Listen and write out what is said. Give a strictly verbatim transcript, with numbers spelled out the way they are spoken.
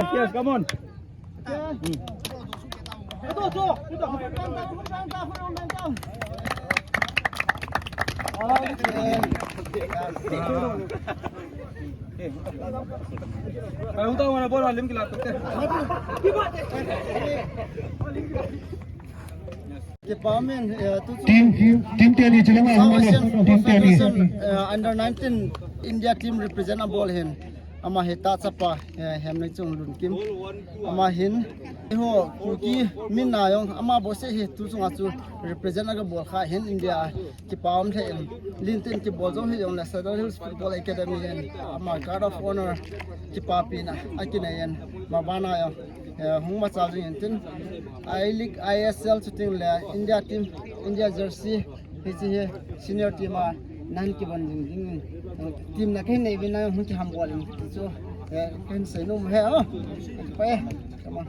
Yes, come on. Team, team ten hi chilanga, team ten hi. Under nineteen India team represent abol hin. Ama hi tachapa, eh, Hemlengchung Lunkim. Ama hin, eiho, Kuki, min na jong, ama bose hi, tu chunga chu represent aga bol kha hin India, kipa um thei in. Linten kibol jong hi jong le Saddle Hills Football Academy hin, ama Guard of Honor, kipapi na, akinei in, mabana jong, eh, hung machal jing in tin. I-League, I S L shooting le, India team, India jersey, Hiche hi senior team a nahin kivon jing ding, team na kahin nei uvin na hung kiham bol in ti chu, eh, kahin sei nom e o. Pai, come on.